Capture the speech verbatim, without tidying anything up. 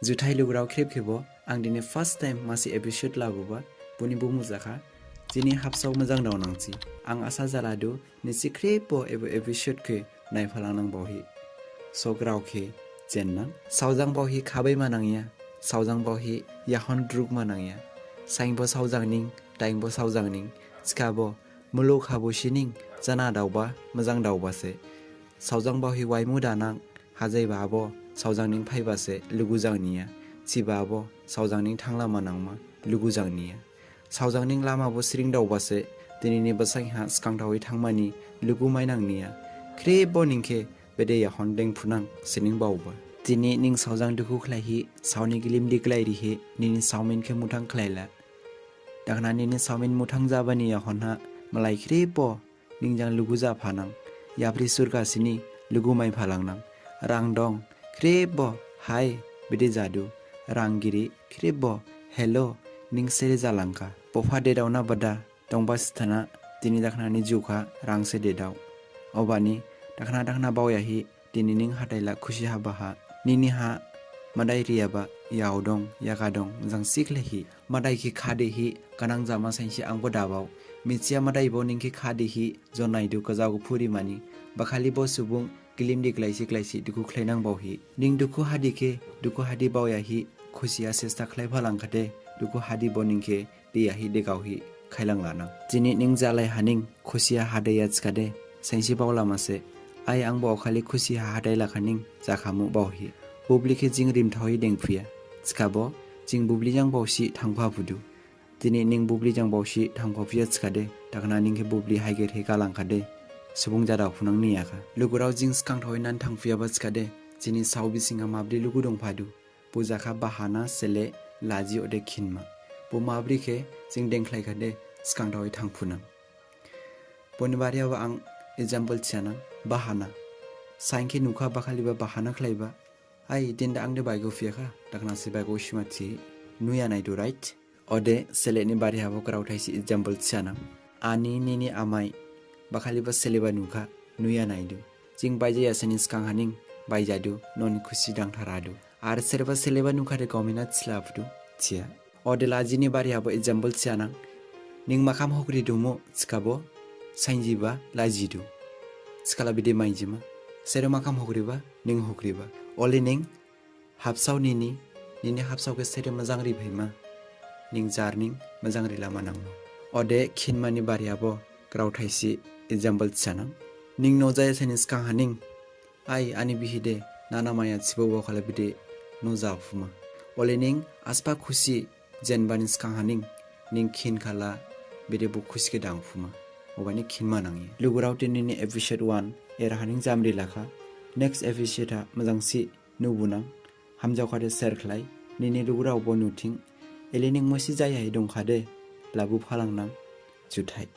Juthai lugurao khrip khebo, ang dini first time masi episode labuba, boni bumu jakha, jini habsao majang dao nangsi. Ang asa jaladu, nisi khrip bo ebo episode khe naiphalang nang baohi. Sograo khe jen nang. Saojang baohi khabai manangya, saojang baohi yahon druk manangya. Saingbo saojang ning, daingbo saojang ning, thikhabo muluk habo sining, jana daoba, majang daoba se. Saojang baohi waimu danang, hajaiba abo, saojang ning phaiba se, lugu jang niya. Thiba abo, saojang ning thangla manangma, lugu jang niya. Saojang ning lama bo siring daoba se, dinini basain ha sgang thaohi thangmani, lugu mainang niya. Khrip bo ning khe, bede yahon dengphunang, sining baoba. Dini ning saojang dukhu khlaihi, saoni gilim di khlai rihi, nini saomin khe muthang khlaila. Dakhna nini saomin muthang jabani yahon ha, malai khrip bo, ning jang lugu japhanang, yapri surga sini lugu maiphalangnang. Rang dong, khrip bo, hai, bede jadu, rang giri, khrip bo, hello, ning sere jalangkha. Bopha dedaona bada, dongba sithana, dini dakhnani jukha, rang se dedao. Obani, dakhna dakhna baoyahi, dini ning hadaila khusi habaha. Nini ha, madai riyaba, yao dong, yaga dong, jang siklehi. Madai khe khadehi, kanang jama sainsi angbo dabao. Mithiya madai bo ning khe khadehi, jonaidu kajao phuri mani. Bakhali bo subung, gilim di klaisi klaisi, dukhu khlainang baohi. Ning dukhu hadi khe, dukhu hadi baoyahi, khusiya sesta khlaiphalangkhade, dukhu hadi bo ning khe, diyahi degaohi, khailang lanang. Dini ning jalai haning, khusiya hadaiya thikhade, sainsi baola mase, ai angbo okhali khusi ha hadai lakhaning, jakhamu baohi. Bubli khe jing rimthaohi dengphuya. Thikhabo, jing bubli jang baosi thangpha phudu. Dini ning bubli jang baosi thangpha phuya thikhade, dakhna ning khe bubli haiger he galangkhade, subung jadao phunang niyakha. Lugurao jing sgang thaohi nan thangphuyaba thikhade, jini sao bisingha mabli lugu dongphadu. Bo jakha bahana, sele, laji ode khinma. Bo mabri khe jing dengkhlaikhade sgang thaohi thangphunang. Boni bariha bo ang example thiyanang, bahana. Sain khe nukha bakhaliba bahana khlaiba. Ai, dinda ang de baigo phiyakha, dakhna se baigo sima thi, nuya naidu, right? Ode, sele ni bariha bo graothai si example thiyanang. Ani nini amai, bakhaliba seleba nukha, nuya naidu. Jing baijaya sani sgang haning, baijadu, noni khusi dangtharadu. Ar sereba seleba nukhade gomina thilaphudu, thiya. Ode lajini bariha bo example thiyanang. Ning makham hokri dumu, thikhabo, sainjiba, lajidu. Thikhala bidi mainjima. Sere makham hokriba, ning hokriba. Ole ning, habsao nini, nini habsao khe sere majang riphaima. Ning jarning, majang rila manangma. Ode khinmani bariha bo, graothai si, example thiyanang. Ning nojaya sani sgang haning, ai, ani bihide, nana maya thibo bo khala bide, nojaphuma. Ole ning, asba khusi, jenbani sgang haning, ning khinkhala, bide bo khusi khe dangphuma. Obani khinma nangya. Lugurao dinini episode one, era haning jamri lakha. Next episode ha, majang si, nubunang. Hamjaokhade share khlai, nini lugurao bo nuthing. Ele ning musi jayahi dongkhade, labu phalangnang. Juthai.